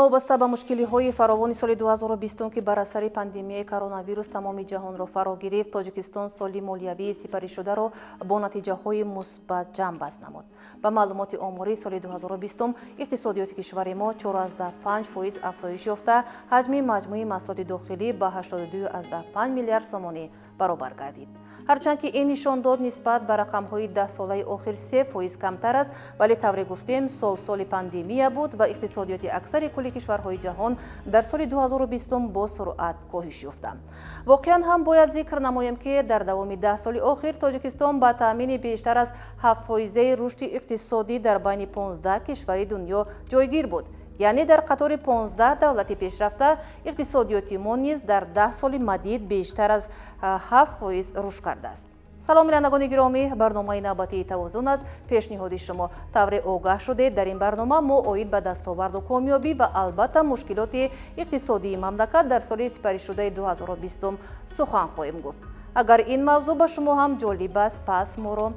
Новобаста ба мушкилиҳои фаровони соли 2020, ки бар асари пандемияи коронавирус тамоми ҷаҳонро фаро гирифт, Тоҷикистон соли молиявии сипаришударо бо натиҷаҳои мусбат ҷамъбаст намуд. Ба маълумоти оморӣ, соли 2020 иқтисодиёти кишвари мо 4,5% афзоиш ёфта, ҳаҷми маҷмӯи маҳсулоти дохилӣ ба 82,5 миллиард сомонӣ баробар гардид. Ҳарчанд ки ин нишондод нисбат ба рақамҳои даҳсолаи охир 3% камтар аст, вале, тавре гуфтем, сол соли пандемия буд ва иқтисодиёти аксари кулли кишварҳои ҷаҳон дар соли 2020 бо суръат коҳиш ёфтанд. Воқеан ҳам бояд зикр намоем, ки дар давоми 10 соли охир Тоҷикистон ба таъмини бештар аз 7-фоизаи рушди иқтисодӣ дар байни 15 кишвари дунё ҷойгир буд. Яъне дар қатори 15 давлати пешрафта иқтисодиёти мо низ дар 10 соли мадид бештар аз 7% рушд кардааст. Салом, бинандагони гиромӣ! Барномаи навбатии «Тавозун» аст пешниҳоди шумо. Тавре огаҳ шудед, дар ин барнома мо оид ба дастоварду комёбӣ ва, албатта, мушкилоти иқтисодии мамлакат дар соли сипаришудаи 2020 сухан хоҳем гуфт. Агар ин мавзӯъ ба шумо ҳам ҷолиб аст, пас моро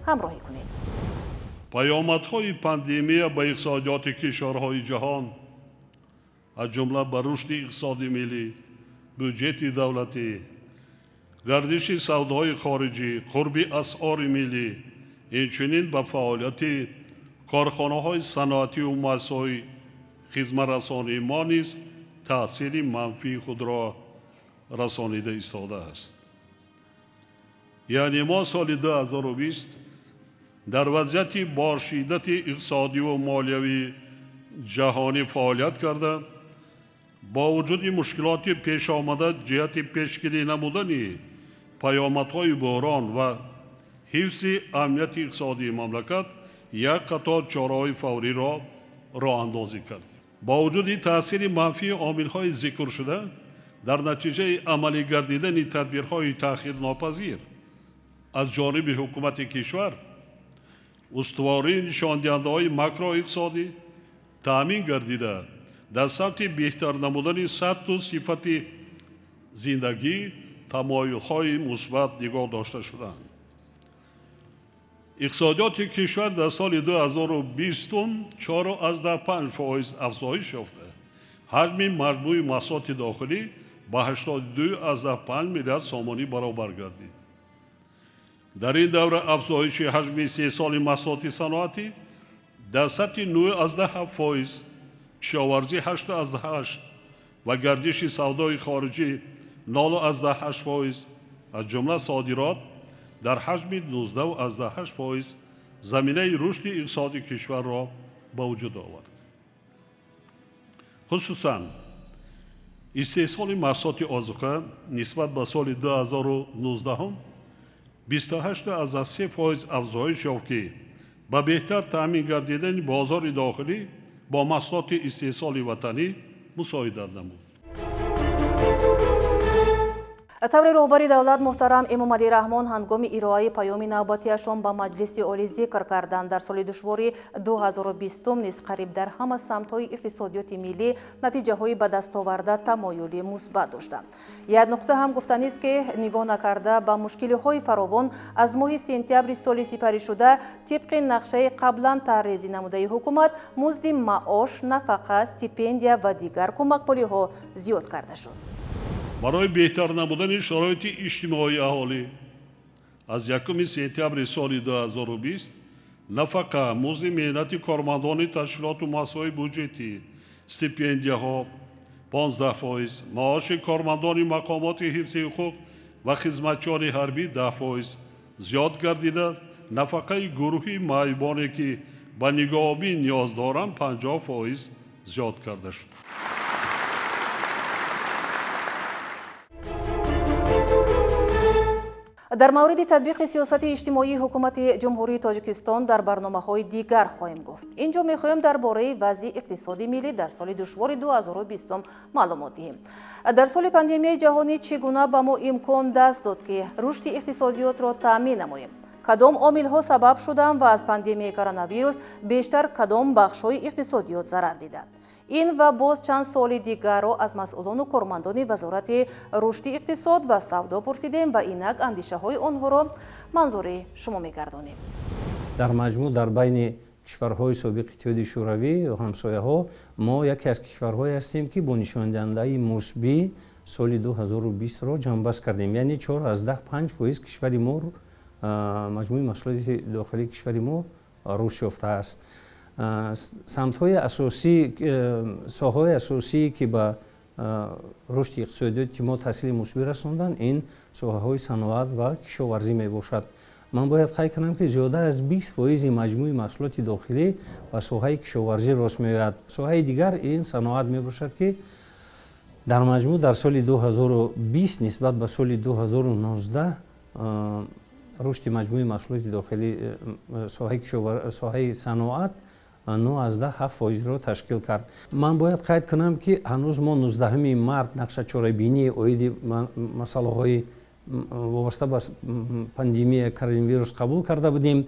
ҳамроҳӣ кунед. Паёмадҳои пандемия ба иқтисодиёти кишварҳои ҷаҳон, аз ҷумла ба рушди иқтисоди миллӣ, бюҷети давлатӣ, гардиши савдои хориҷӣ, қурби асъори миллӣ, инчунин ба фаъолияти корхонаҳои саноатию муассисаҳои хизматрасонии мо низ таъсири манфии худро расонида истодааст. Яъне мо соли 2020 дар вазъияти бошиддати иқтисодиву молиявии ҷаҳонӣ фаъолият карда, бо вуҷуди мушкилоти пешомада, ҷиҳати пешгирӣ намудани паёмадҳои буҳрон ва ҳифзи амнияти иқтисодии мамлакат як қатор чораҳои фавриро роҳандозӣ кардем. Бо вуҷуди таъсири манфии омилҳои зикршуда, дар натиҷаи амалӣ гардидани тадбирҳои таъхирнопазир аз ҷониби ҳукумати кишвар, устувории нишондиҳандаҳои макроиқтисодӣ таъмин гардида, дар самти беҳтар намудани сатҳу сифати зиндагӣ тамоюлҳои мусбат нигоҳ дошта шуданд. Иқтисодиёти кишвар дар соли 2020 4,5% афзоиш ёфта, ҳаҷми маҷмӯи маҳсулоти дохилӣ ба 82,5 миллиард сомонӣ баробар гардид. Дар ин давра афзоиши ҳаҷми истеҳсоли маҳсулоти саноатӣ дар сатҳи 9,7%, кишоварзӣ 8,8 ва гардиши савдои хориҷӣ 0,8%, аз ҷумла содирот дар ҳаҷми 19,8%, заминаи рушди иқтисоди кишварро ба вуҷуд овард. Хусусан истеҳсоли маҳсулоти озуқа нисбат ба соли 2019 28,3% афзоиш ёфт, ки ба беҳтар таъмин гардидани бозори дохилӣ бо маҳсулоти истеҳсоли ватанӣ мусоидат намуд. Тавре роҳбари давлат муҳтарам Эмомалӣ Раҳмон ҳангоми ироаи паёми навбатиашон ба Маҷлиси Олӣ зикр карданд, дар соли душвори 2020 низ қариб дар ҳама самтҳои иқтисодиёти миллӣ натиҷаҳои ба дастоварда тамоюли мусбат доштанд. Як нуқта ҳам гуфтанист, ки нигоҳ накарда ба мушкилиҳои фаровон, аз моҳи сентябри соли сипаришуда тибқи нақшаи қаблан тарҳрезӣ намудаи ҳукумат музди маош, нафақа, стипендия ва дигар кӯмакпулиҳо зиёд карда шуд. Барои беҳтар намудани шароити иҷтимоии аҳолӣ аз 1 сентябри соли 2020 нафақа, музди меҳнати кормандони ташкилоту муассисаҳои буҷетӣ, стипендияҳо 15%, маоши кормандони мақомоти ҳифзи ҳуқуқ ва хизматчиёни ҳарбӣ 10% зиёд гардида, нафақаи гурӯҳи маъюбоне, ки ба нигоҳубин ниёз доранд, 50% зиёд карда шуд. Дар мавриди татбиқи сиёсати иҷтимоии ҳукумати Ҷумҳурии Тоҷикистон дар барномаҳои дигар хоҳем гуфт. Ин ҷо мехоҳем дар бораи вазъи иқтисоди миллӣ дар соли душвори 2020 маълумот диҳем. Дар соли пандемияи ҷаҳонӣ чӣ гуна ба мо имкон даст дод, ки рушди иқтисодиётро таъмин намоем? Кадом омилҳо сабаб шуданд ва аз пандемияи коронавирус бештар кадом бахшҳои иқтисодиёт зарар диданд? Ин ва боз чанд суоли дигарро аз масъулону кормандони Вазорати рушди иқтисод ва савдо пурсидем ва инак андешаҳои онҳоро манзури шумо мегардонем. Дар маҷмӯъ дар байни Кишварҳои собиқ Иттиҳоди Шӯравӣ ва ҳамсояҳо мо яке аз кишварҳое ҳастем, ки бо нишондиҳандаи мусбӣ соли 2020-ро ҷамъбаст кардем, яъне 4,5% кишвари мо, маҷмӯи маҳсулоти дохилии кишвари мо рушд ёфтааст. Самтҳои асосӣ, соҳаҳои асосие, ки ба рушди иқтисодиёти мо таъсири мусбӣ расонданд, ин соҳаҳои саноат ва кишоварзӣ мебошад. Ман бояд қайд кунам, ки зиёда аз 20% маҷмӯи маҳсулоти дохилӣ ба соҳаи кишоварзӣ рост меояд. Соҳаи дигар ин саноат мебошад, ки дар маҷмӯъ дар соли 2020 нисбат ба соли 2019 рушди маҷмӯи маҳсулоти дохилӣ соҳаи саноат 9,7%-ро ташкил кард. Ман бояд қайд кунам, ки ҳанӯз мо 19 март нақша чорабинии оиди масъалаҳои вобаста ба пандемия коронавирус қабул карда будем.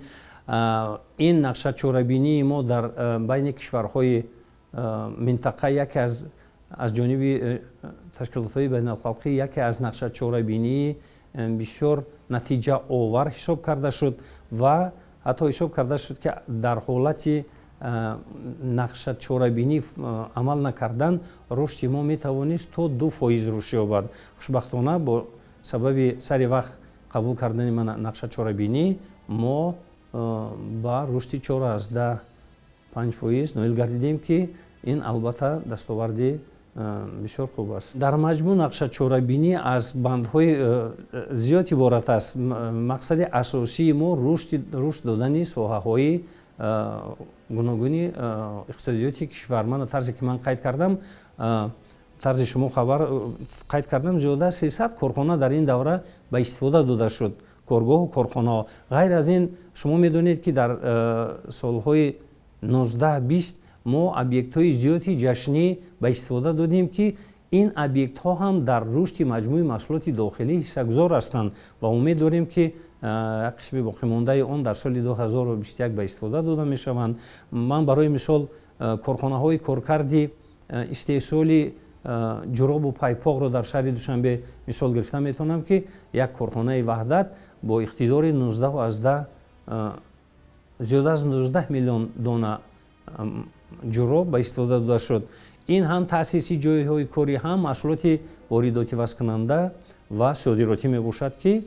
Ин нақша чорабинии мо дар байни кишварҳои минтақа яке аз ҷониби ташкилотҳои байналхалқӣ яке аз нақша чорабинии бисёр натиҷаовар ҳисоб карда шуд ва ҳатто ҳисоб карда шуд, ки дар ҳолати нақша чорабинӣ амал накардан рушди мо метавонист то 2% рушд ёбад. Хушбахтона, бо сабаби сари вақт қабул кардани нақша чорабинӣ мо ба рушди 4,5% ноил гардидем, ки ин албатта дастоварди бисёр хуб аст. Дар маҷмӯъ нақша чорабинӣ аз бандҳои зиёд иборат аст. Мақсади асосии мо рушд додани соҳаҳои гуногуни иқтисодиёти кишвар. Мана тарзе ки ман қайд кардам, тарзи шумо хабар қайд кардам, зиёда аз 300 корхона дар ин давра ба истифода дода шуд, коргоҳу корхонаҳо. Ғайр аз ин, шумо медонед, ки дар солҳои 19-20 мо объектҳои зиёди ҷашнӣ ба истифода додем, ки ин объектҳо ҳам дар рушди маҷмӯи маҳсулоти дохилӣ ҳиссагузор ҳастанд ва умед дорем, ки як қисми боқимондаи он дар соли 2021 ба истифода дода мешаванд. Ман барои мисол корхонаҳои коркарди истеҳсоли ҷуробу пайпоқро дар шаҳри Душанбе мисол гирифта метавонам, ки як корхонаи «Ваҳдат» бо иқтидори зиёда аз 19 миллион дона ҷуроб ба истифода дода шуд. Ин ҳам таъсиси ҷойҳои корӣ, ҳам маҳсулоти воридотивазкунанда ва содиротӣ мебошад, ки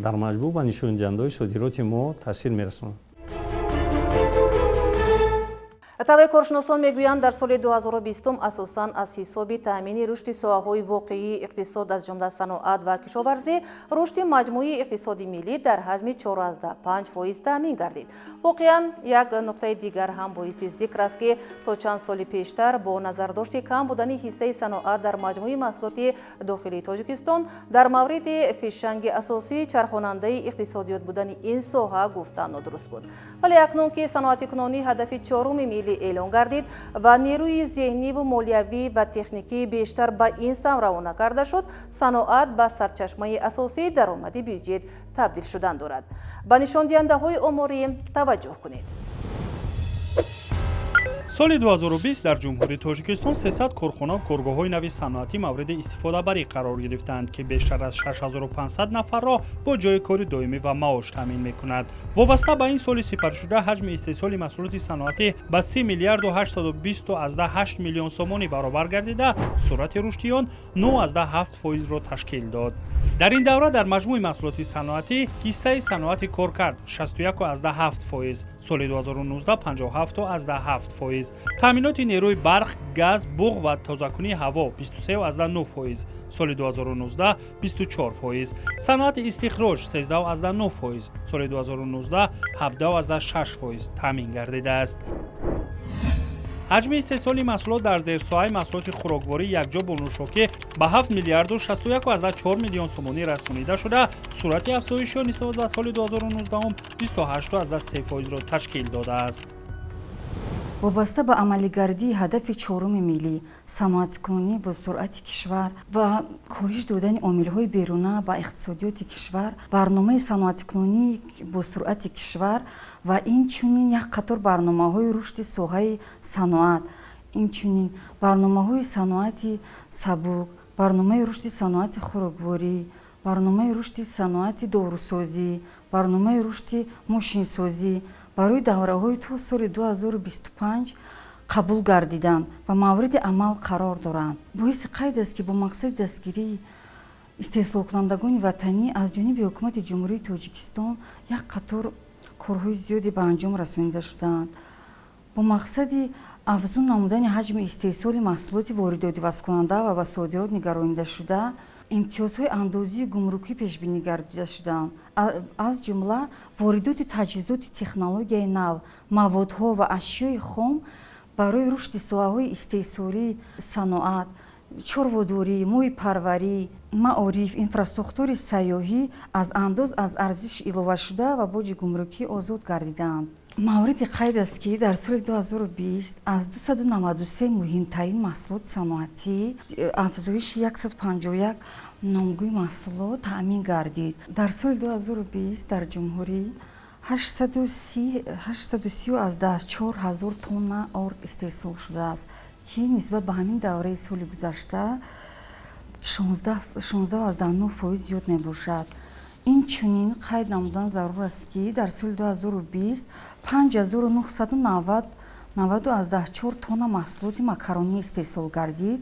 дар маҷмӯъ ба нишондиҳандаҳои содироти мо таъсир мерасонад. Тавре коршиносон мегӯянд, дар соли 2020 асосан аз ҳисоби таъмини рушди соҳаҳои воқеии иқтисод, аз ҷумла саноат ва кишоварзӣ, рушди маҷмӯи иқтисоди миллӣ дар ҳаҷми 4,5% таъмин гардид. Воқеан, як нуқтаи дигар ҳам боиси зикр аст, ки то чанд соли пештар бо назардошти кам будани ҳиссаи саноат дар маҷмӯи маҳсулоти дохилии Тоҷикистон дар мавриди фишанги асосии чархонандаи иқтисодиёт будани ин соҳа гуфтан нодуруст буд. Вале акнун ки саноатикунонӣ ҳадафи чоруми миллӣ эълон гардид ва нерӯи зеҳниву молиявӣ ва техникӣ бештар ба ин самт равона карда шуд, саноат ба сарчашмаи асосии даромади бюҷет табдил шудан дорад. Ба нишондиҳандаҳои оморӣ таваҷҷӯҳ кунед. Соли 2020 дар Ҷумҳурии Тоҷикистон 300 корхонаву коргоҳҳои нави саноатӣ мавриди истифодабарӣ қарор гирифтаанд, ки бештар аз 6500 нафарро бо ҷойи кори доимӣ ва маош таъмин мекунад. Вобаста ба ин, соли сипаришуда ҳаҷми истеҳсоли маҳсулоти саноатӣ ба 3 миллиарду 820,8 миллион сомонӣ баробар гардида, суръати рушди он 9,7%-ро ташкил дод. Дар ин давра дар маҷмӯи маҳсулоти саноатӣ ҳиссаи саноати коркард 61,7%, соли 2019 57,7%, таъминоти нерӯи барқ, газ, буғ ва тозакунии ҳаво 23,9%, соли 2019 24%, саноати истихроҷ 13,9%, соли 2019 17,6% таъмин гардидааст. Ҳаҷми истеҳсоли маҳсулот дар зерсоҳаи маҳсулоти хӯрокворӣ якҷо бо нӯшокӣ ба 7 миллиарду 61,4 миллион сомонӣ расонида шуда, суръати афзоиши он нисбат ба соли 2019 28,3%-ро ташкил додааст. Вобаста ба амалигардии ҳадафи чоруми миллӣ, саноаткунонӣ бо суръати кишвар ва коҳиш додани омилҳои беруна ба иқтисодиёти кишвар, барномаи саноаткунонӣ бо суръати кишвар ва инчунин як қатор барномаҳои рушди соҳаи саноат, инчунин барномаҳои саноати сабук, барномаи рушди саноати хӯрокворӣ, барномаи рушди саноати дорусозӣ, барномаи рушди мошинсозӣ. Барои давраҳои то соли 2025 қабул гардиданд ва мавриди амал қарор доранд. Боиси қайд аст, ки бо мақсади дастгирии истеҳсолкунандагони ватанӣ аз ҷониби Ҳукумати Ҷумҳурии Тоҷикистон як қатор корҳои зиёде ба анҷом расонида шудаанд. Бо мақсади афзун намудани ҳаҷми истеҳсоли маҳсулоти воридотивазкунанда ва ба содирот нигаронидашуда, имтиёзҳои андозии гумрукӣ пешбинӣ гардида шудаанд. Аз ҷумла воридоти таҷҳизоти технологияи нав, маводҳо ва ашёи хом барои рушди соҳаҳои истеҳсолии саноат, чорводорӣ, моҳипарварӣ, маориф, инфрасохтори сайёҳӣ аз андоз аз арзиши иловашуда ва боҷи гумрукӣ озод гардидаанд. Мавриди қайд аст, ки дар соли 2020 аз 293 муҳимтарин маҳсулоти саноатӣ афзоиши 151 номгӯи маҳсулот таъмин гардид. Дар соли 2020 дар ҷумҳурӣ 830,4 ҳазор тонна орд истеҳсол шудааст, ки нисбат ба ҳамин давраи соли гузашта 16,9% зиёд мебошад. Инчунин қайд намудан зарур аст, ки дар соли 2020 5990,4 тонна маҳсулоти макаронӣ истеҳсол гардид,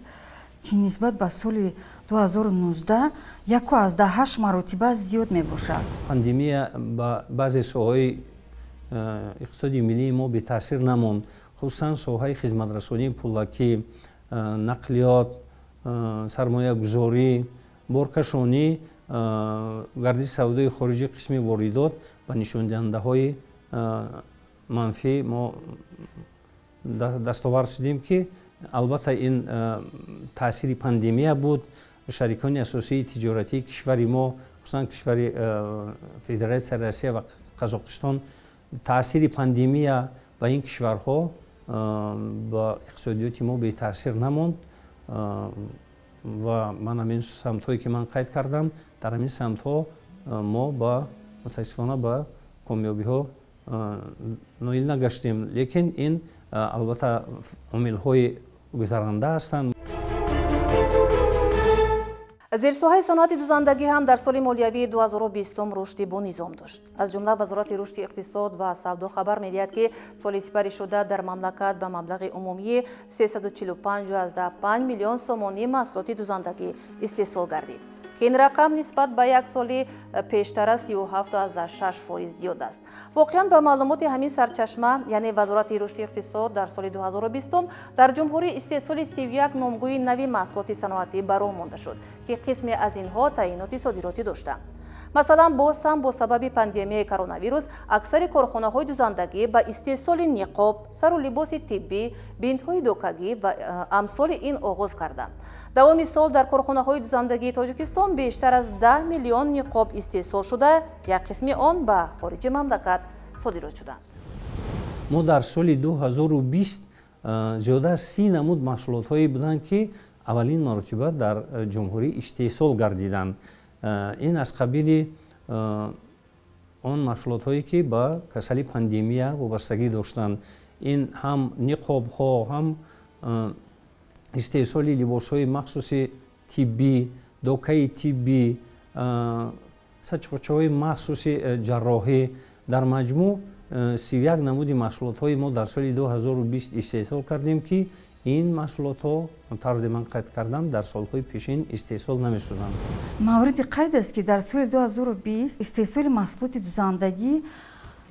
ки нисбат ба соли 2019 1,8 маротиба зиёд мебошад. Пандемия ба баъзе соҳаҳои иқтисоди миллии мо бетаъсир намонд, хусусан соҳаи хизматрасонии пулакӣ, нақлиёт, сармоягузорӣ, боркашонӣ, гардиши савдои хориҷӣ, қисми воридот ба нишондиҳандаҳои манфӣ мо дастовар шудем, ки албатта ин таъсири пандемия буд. Шарикони асосии тиҷоратии кишвари мо, хусусан кишвари Федератсияи Россия ва Қазоқистон, таъсири пандемия ба ин кишварҳо ба иқтисодиёти мо бетаъсир намонд. Ва ман ҳамин самтҳое, ки ман қайд кардам, дар ҳамин самтҳо мо ба мутаассифона ба комёбиҳо ноил нагаштем, лекин ин албатта омилҳои гузаранда ҳастанд. Зерсоҳаи саноати дузандагӣ ҳам дар соли молиявии 2020 рушди бонизом дошт. Аз ҷумла Вазорати рушди иқтисод ва савдо хабар медиҳад, ки соли сипаришуда дар мамлакат ба маблағи умумии 345,5 миллион сомонӣ маҳсулоти дузандагӣ истеҳсол гардид, ки ин рақам нисбат ба як соли пештара 37,6% зиёд аст. Воқеан, ба маълумоти ҳамин сарчашма, яъне Вазорати рушди иқтисод, дар соли 2020 дар ҷумҳурӣ истеҳсоли 31 номгӯи нави маҳсулоти саноатӣ ба роҳ монда шуд, ки қисме аз инҳо таъиноти содиротӣ доштанд. Масалан, боз ҳам бо сабаби пандемияи коронавирус аксари корхонаҳои дузандагӣ ба истеҳсоли ниқоб, сару либоси тиббӣ, бинтҳои докагӣ ва амсоли ин оғоз карданд. Давоми сол дар корхонаҳои дузандагии Тоҷикистон бештар аз 10 миллион ниқоб истеҳсол шуда, як қисми он ба хориҷи мамлакат содирот шуданд. Мо дар соли 2020 зиёда аз 30 намуд маҳсулотҳое буданд, ки аввалин маротиба дар ҷумҳурӣ истеҳсол гардиданд. Ин аз қабили он маҳсулотҳое, ки ба касали пандемия вобастагӣ доштанд, ин ҳам ниқобҳо, ҳам истеҳсоли либосҳои махсуси тиббӣ, докаи тиббӣ, сачқочаҳои махсуси ҷарроҳӣ. Дар маҷмӯъ 31 намуди маҳсулотҳои мо дар соли 2020 истеҳсол кардем, ки ин маҳсулотҳо, тавре ман қайд кардам, дар солҳои пешин истеҳсол намешуданд. Мавриди қайд аст, ки дар соли 2020 истеҳсоли маҳсулоти дузандагӣ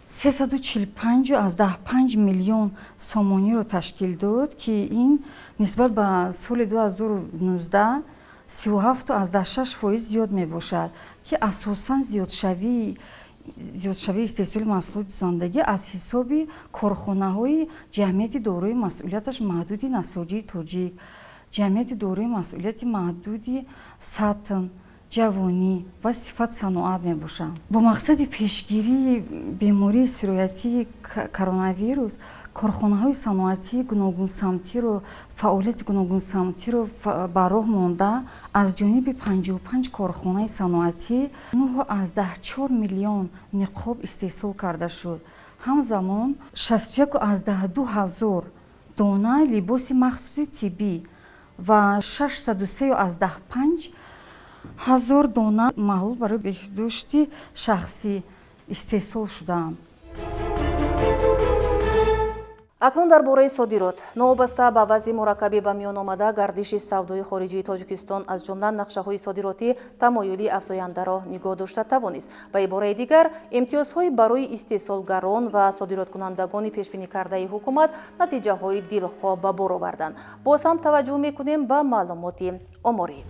345,5 миллион сомониро ташкил дод, ки ин нисбат ба соли 2019 37,6% зиёд мебошад, ки асосан зиёдшавии истеҳсоли маҳсулоти дузандагӣ аз ҳисоби корхонаҳои ҷамъияти дорои масъулияташ маҳдуди «Насоҷии тоҷик», ҷамъияти дорои масъулияти маҳдуди «Сатн», «Ҷавонӣ» ва «Сифат саноат» мебошанд. Бо мақсади пешгирии бемории сироятии коронавирус корхонаҳои саноатии гуногунсамтиро фаъолияти гуногунсамтиро ба роҳ монда, аз ҷониби 55 корхонаи саноатӣ 9,4 миллион ниқоб истеҳсол карда шуд. Ҳамзамон 61,2 ҳазор дона либоси махсуси тиббӣ ва 603,5 ҳазор дона маҳлул барои беҳдошти шахсӣ истеҳсол шудаанд. Акнун дар бораи содирот. Новобаста ба вазъи мураккабӣ ба миён омада, гардиши савдои хориҷии Тоҷикистон, аз ҷумла нақшаҳои содиротӣ, тамоюли афзояндаро нигоҳ дошта тавонист. Ба ибораи дигар, имтиёзҳои барои истеҳсолгарон ва содироткунандагони пешбинӣ кардаи ҳукумат натиҷаҳои дилхоҳ ба бор оварданд. Боз ҳам таваҷҷӯҳ мекунем ба маълумоти оморӣ.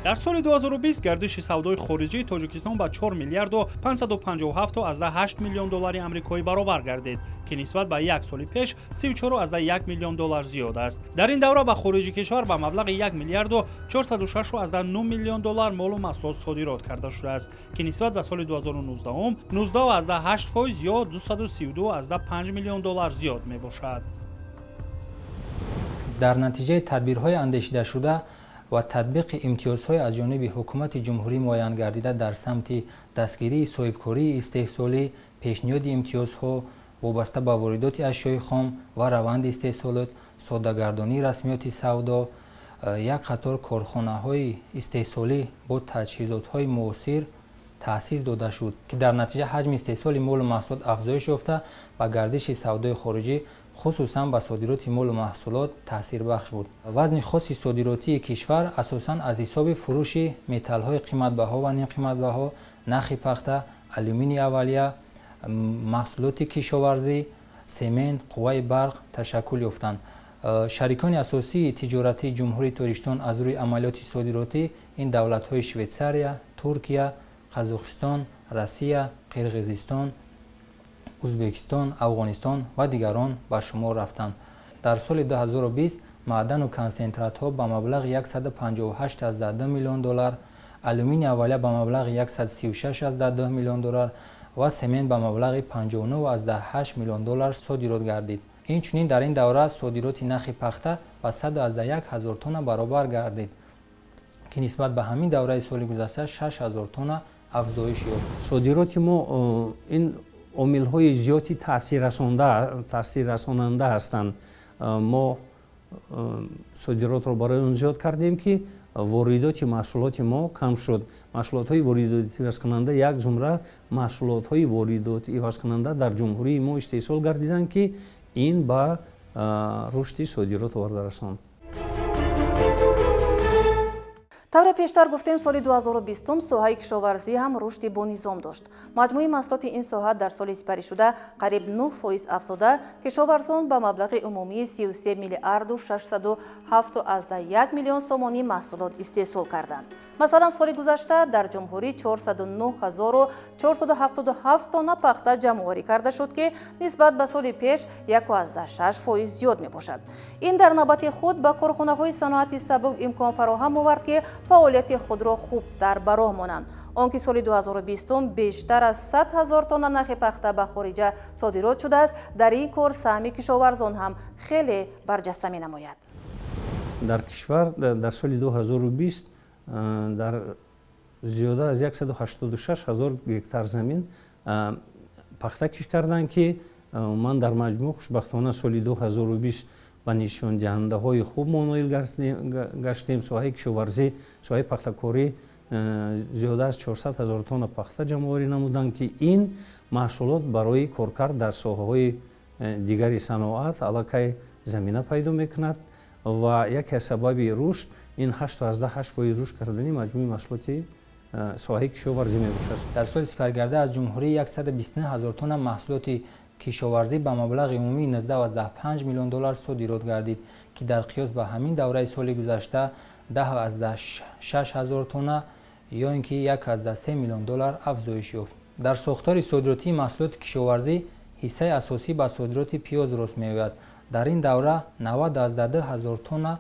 Дар соли 2020 гардиши савдои хориҷии Тоҷикистон ба 4 миллиарду 557,8 миллион доллари амрикоӣ баробар гардид, ки нисбат ба як соли пеш 34,1 миллион доллар зиёд аст. Дар ин давра ба хориҷи кишвар ба маблағи 1 миллиарду 406,9 миллион доллар молу маҳсулот содирот карда шудааст, ки нисбат ба соли 2019 19,8% ё 232,5 миллион доллар зиёд мебошад. Дар натиҷаи тадбирҳои андешидашуда ва татбиқи имтиёзҳои аз ҷониби ҳукумати ҷумҳурӣ муайян гардида дар самти дастгирии соҳибкории истеҳсолӣ, пешниҳоди имтиёзҳо вобаста ба воридоти ашёи хом ва раванди истеҳсолот, соддагардонии расмиёти савдо, як қатор корхонаҳои истеҳсолӣ бо таҷҳизотҳои муосир таъсис дода шуд, ки дар натиҷа ҳаҷми истеҳсоли молу маҳсулот афзоиш ёфта, ба гардиши савдои хориҷӣ, хусусан ба содироти молу маҳсулот таъсирбахш буд. Вазни хоси содиротии кишвар асосан аз ҳисоби фурӯши металлҳои қиматбаҳо ва нимқиматбаҳо, нахи пахта, алюминии аввалия, маҳсулоти кишоварзӣ, семент, қувваи барқ ташаккул ёфтанд. Шарикони асосии тиҷоратии Ҷумҳурии Тоҷикистон аз рӯи амалиёти содиротӣ ин давлатҳои Швейтсария, Туркия, Қазоқистон, Россия, Қирғизистон, Узбекистон, Афғонистон ва дигарон ба шумор рафтанд. Дар соли 2020 маъдану консентратҳо ба маблағи 158,2 миллион доллар, алюминий аввалия ба маблағи 136,2 миллион доллар ва семент ба маблағи 59,8 миллион доллар содирот гардид. Инчунин дар ин давра содироти нахи пахта ба 101 ҳазор тонна баробар гардид, ки нисбат ба ҳамин давраи соли гузашта 6 ҳазор тонна афзоиш ёфт. Содироти мо ин омилҳои зиёди таъсиррасонанда ҳастанд. Мо содиротро барои он зиёд кардем, ки воридоти маҳсулоти мо кам шуд. Маҳсулотҳои воридоти ивазкунанда, як зумра маҳсулотҳои воридоти ивазкунанда дар ҷумҳурии мо истеҳсол гардиданд, ки ин ба рушди содирот оварда расонд. Тавре пештар гуфтем, соли 2020 соҳаи кишоварзӣ ҳам рушди бонизом дошт. Маҷмӯи маҳсулоти ин соҳа дар соли сипаришуда қариб 9% афзода, кишоварзон ба маблағи умумии 33 миллиарду 607,1 миллион сомонӣ маҳсулот истеҳсол карданд. Масалан, соли гузашта дар ҷумҳурӣ 409 477 тонна пахта ҷамъоварӣ карда шуд, ки нисбат ба соли пеш 1,6% зиёд мебошад. Ин дар навбати худ ба корхонаҳои саноати сабук имкон фароҳам овард, ки фаъолияти худро хубтар ба роҳ монанд. Он ки соли 2020 бештар аз 100 ҳазор тонна нахи пахта ба хориҷа содирот шудааст, дар ин кор саҳми кишоварзон ҳам хеле барҷаста менамояд. Дар кишвар дар соли 2020 дар зиёда аз 186 ҳазор гектар замин пахта кишт карданд, ки ман дар маҷмӯъ хушбахтона соли 2020 ба нишондиҳандаҳои хуб мо ноил гаштем. Соҳаи кишоварзӣ, соҳаи пахтакорӣ зиёда аз 400 ҳазор тонна пахта ҷамъоварӣ намуданд, ки ин маҳсулот барои коркард дар соҳаҳои дигари саноат аллакай замина пайдо мекунад ва яке аз сабаби рушд ин 8,8% рушд кардани маҷмӯи маҳсулоти соҳаи кишоварзӣ мебошад. Дар соли сипаргарда аз ҷумҳурӣ 129 ҳазор тонна маҳсулоти кишоварзӣ ба маблағи умумии 19,5 миллион доллар содирот гардид, ки дар қиёс ба ҳамин давраи соли гузашта 10,6 ҳазор тонна ё ин ки 1,3 миллион доллар афзоиш ёфт. Дар сохтори содиротии маҳсулоти кишоварзӣ ҳиссаи асосӣ ба содироти пиёз рост меояд. Дар ин давра 90,2 ҳазор тонна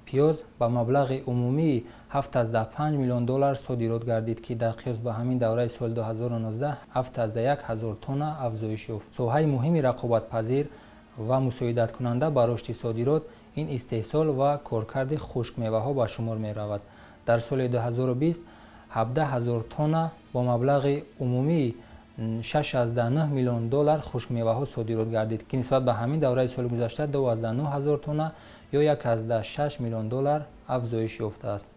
пиёз ба маблағи умумии 7,5 миллион доллар содирот гардид, ки дар қиёс ба ҳамин давраи соли 2019 7,1 ҳазор тонна афзоиш ёфт. Соҳаи муҳими рақобатпазир ва мусоидаткунанда ба рушди содирот ин истеҳсол ва коркарди хушкмеваҳо ба шумор меравад. Дар соли 2020 17 ҳазор тонна бо маблағи умумии 6,9 миллион доллар хушкмеваҳо содирот гардид, ки нисбат ба ҳамин давраи соли гузашта 2,9 ҳазор тонна ё 1,6 миллион доллар афзоиш ёфтааст.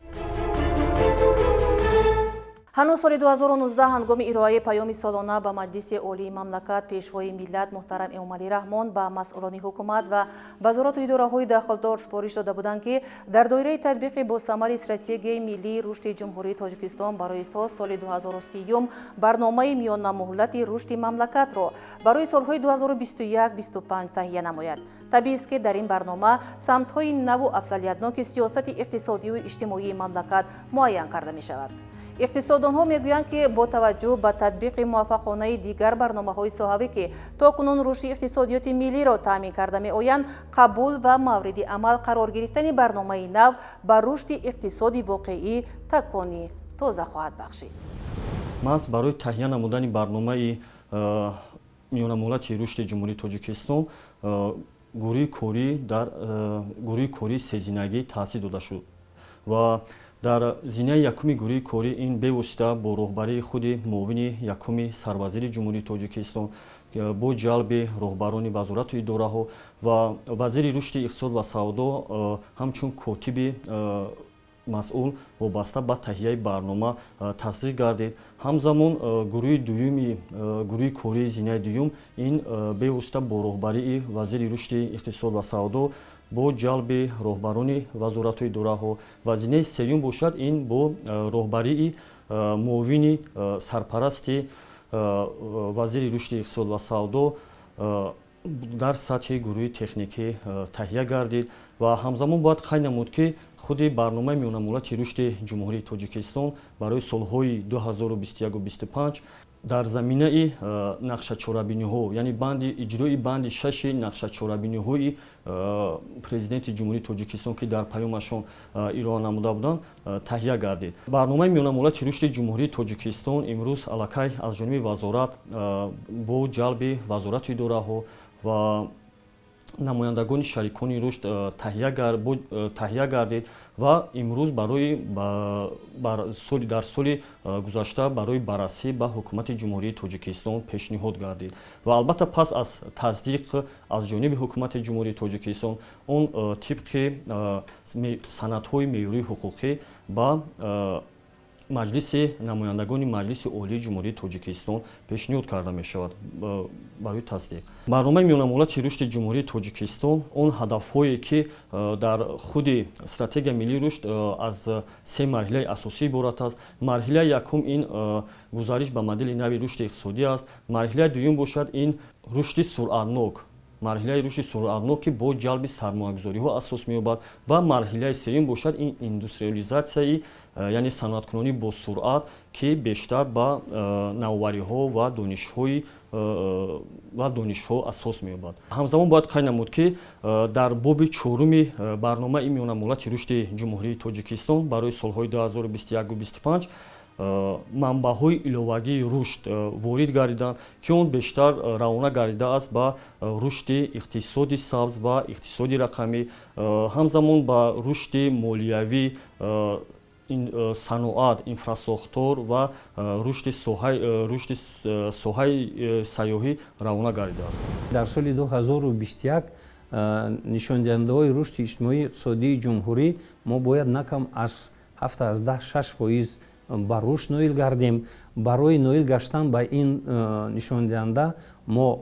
Ҳанӯз соли 2019 ҳангоми ироаи паёми солона ба Маҷлиси Олии мамлакат Пешвои миллат муҳтарам Эмомалӣ Раҳмон ба масъулони ҳукумат ва вазорату идораҳои дахлдор супориш дода буданд, ки дар доираи татбиқи босамари Стратегияи миллии рушди Ҷумҳурии Тоҷикистон барои то соли 2030 барномаи миёнамуҳлати рушди мамлакатро барои солҳои 2021-25 таҳия намояд. Табиист, ки дар ин барнома самтҳои наву афзалиятноки сиёсати иқтисодию иҷтимоии мамлакат муайян карда мешавад. Иқтисоддонҳо мегӯянд, ки бо таваҷҷӯҳ ба татбиқи муваффақонаи дигар барномаҳои соҳавӣ, ки то кунун рушди иқтисодиёти миллиро таъмин карда меоянд, қабул ва мавриди амал қарор гирифтани барномаи нав ба рушди иқтисоди воқеӣ такони тоза хоҳад бахшид. Маҳз барои таҳия намудани барномаи миёнамуҳлати рушди Ҷумҳурии Тоҷикистон гурӯҳи корӣ дар гурӯҳи кории сезинагӣ таъсис дода шуд ва дар зинаи якуми гурӯҳи корӣ ин бевосита бо роҳбарии худи муовини якуми сарвазири Ҷумҳурии Тоҷикистон бо ҷалби роҳбарони вазорату идораҳо ва вазири рушди иқтисод ва савдо ҳамчун котиби масъул вобаста ба таҳияи барнома тасдиқ гардид. Ҳамзамон, гурӯҳи дуюми гурӯҳи кории зинаи дуюм ин бевосита бо роҳбарии вазири рушди иқтисод ва савдо бо ҷалби роҳбарони вазорату идораҳо ва зинаи сеюм бошад, ин бо роҳбарии муовини сарпарасти вазири рушди иқтисод ва савдо дар сатҳи гурӯҳи техникӣ таҳия гардид. Ва ҳамзамон бояд қайд намуд, ки худи барномаи миёнамуҳлати рушди Ҷумҳурии Тоҷикистон барои солҳои 2021-25 дар заминаи нақшачорабиниҳо, яъне банди иҷрои банди шаши нақшачорабиниҳои Президенти Ҷумҳурии Тоҷикистон, ки дар паёмашон ироа намуда буданд, таҳия гардид. Барномаи миёнамуҳлати рушди Ҷумҳурии Тоҷикистон имрӯз аллакай аз ҷониби вазорат бо ҷалби вазорату идораҳо ва намояндагони шарикони рушд таҳия гардид ва имрӯз барои дар соли гузашта барои баррасӣ ба Ҳукумати Ҷумҳурии Тоҷикистон пешниҳод гардид ва албатта, пас аз тасдиқ аз ҷониби Ҳукумати Ҷумҳурии Тоҷикистон он тибқи санадҳои меъёрии ҳуқуқӣ ба Маҷлиси намояндагони Маҷлиси Олии Ҷумҳурии Тоҷикистон пешниҳод карда мешавад барои тасдиқ. Барномаи миёнамуҳлати рушди Ҷумҳурии Тоҷикистон он ҳадафҳое, ки дар худи Стратегияи миллии рушд, аз се марҳилаи асосӣ иборат аст. Марҳилаи якум ин гузариш ба модели нави рушди иқтисодӣ аст. Марҳилаи дуюм бошад, ин рушди суръатнок, марҳилаи рушди суръатнок, ки бо ҷалби сармоягузориҳо асос меёбад, ва марҳилаи сеюм бошад, ин индустриализатсияи, яъне саноаткунонӣ бо суръат, ки бештар ба навовариҳо ва донишҳои ва донишҳо асос меёбад. Ҳамзамон бояд қайд намуд, ки дар боби чоруми барномаи миёнамуҳлати рушди Ҷумҳурии Тоҷикистон барои солҳои 2021-25 манбаъҳои иловагии рушд ворид гардиданд, ки он бештар равона гардидааст ба рушди иқтисоди сабз ва иқтисоди рақамӣ, ҳамзамон ба рушди молиявӣ, саноат, инфрасохтор ва рушди соҳаи сайёҳӣ равона гардидааст. Дар соли 2021 нишондиҳандаҳои рушди иҷтимоии иқтисодии ҷумҳурӣ мо бояд на кам аз 7,6% ба рушд ноил гардем. Барои ноил гаштан ба ин нишондиҳанда мо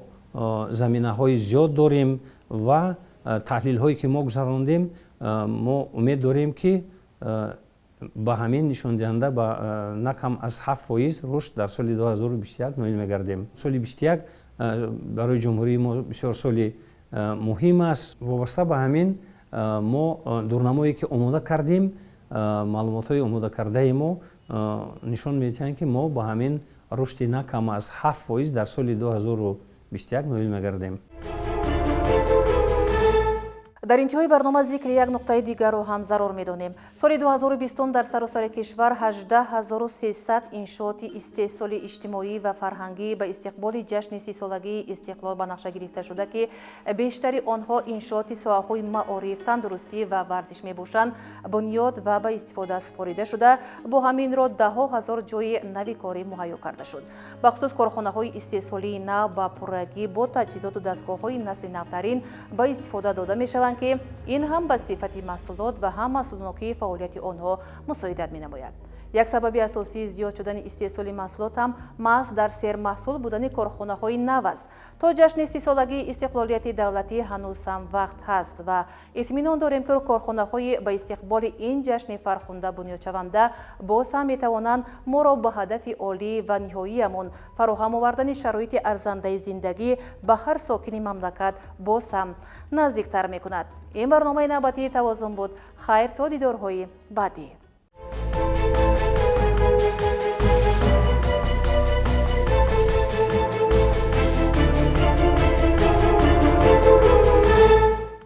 заминаҳои зиёд дорем ва таҳлилҳое, ки мо гузарондем, мо умед дорем, ки ба ҳамин нишондиҳанда ба на кам аз 7% рушд дар соли 2021 ноил мегардем. Соли 21 барои ҷумҳурии мо бисёр соли муҳим аст. Вобаста ба ҳамин мо дурнамое, ки омода кардем, маълумотҳои омодакардаи мо нишон медиҳанд, ки мо ба ҳамин рушди на кам аз 7% дар соли 2021 ноил мегардем. Дар интиҳои барнома зикри як нуқтаи дигарро ҳам зарур медонем. Соли 2020 дар саросари кишвар 18 300 иншооти истеҳсоли иҷтимоӣ ва фарҳангӣ ба истиқболи ҷашни 30-солагии истиқлол ба нақша гирифта шуда, ки бештари онҳо иншооти соҳаҳои маориф, тандурустӣ ва варзиш мебошанд, бунёд ва ба истифода супорида шуда, бо ҳамин роҳ даҳҳо ҳазор ҷойи нави корӣ муҳайё карда шуд. Бахусус корхонаҳои истеҳсолии нав ба пуррагӣ бо таҷҳизоту дастгоҳҳои насли навтарин ба истифода дода мешаванд, ки ин ҳам ба сифати маҳсулот ва ҳам маҳсулнокии фаъолияти онҳо мусоидат менамояд. Як сабаби асосии зиёд шудани истеҳсоли маҳсулот ҳам маҳз дар сермаҳсул будани корхонаҳои нав аст. То ҷашни 30-солагии истиқлолияти давлатӣ ҳанӯз ҳам вақт ҳаст ва итминон дорем, ки корхонаҳои ба истиқболи ин ҷашни фархунда бунёдшаванда боз ҳам метавонанд моро ба ҳадафи олӣ ва ниҳоиямон, фароҳам овардани шароити арзандаи зиндагӣ ба ҳар сокини мамлакат, боз ҳам наздиктар мекунад. Ин барномаи навбатии «Тавозун» буд. Хайр, то дидорҳои баъдӣ.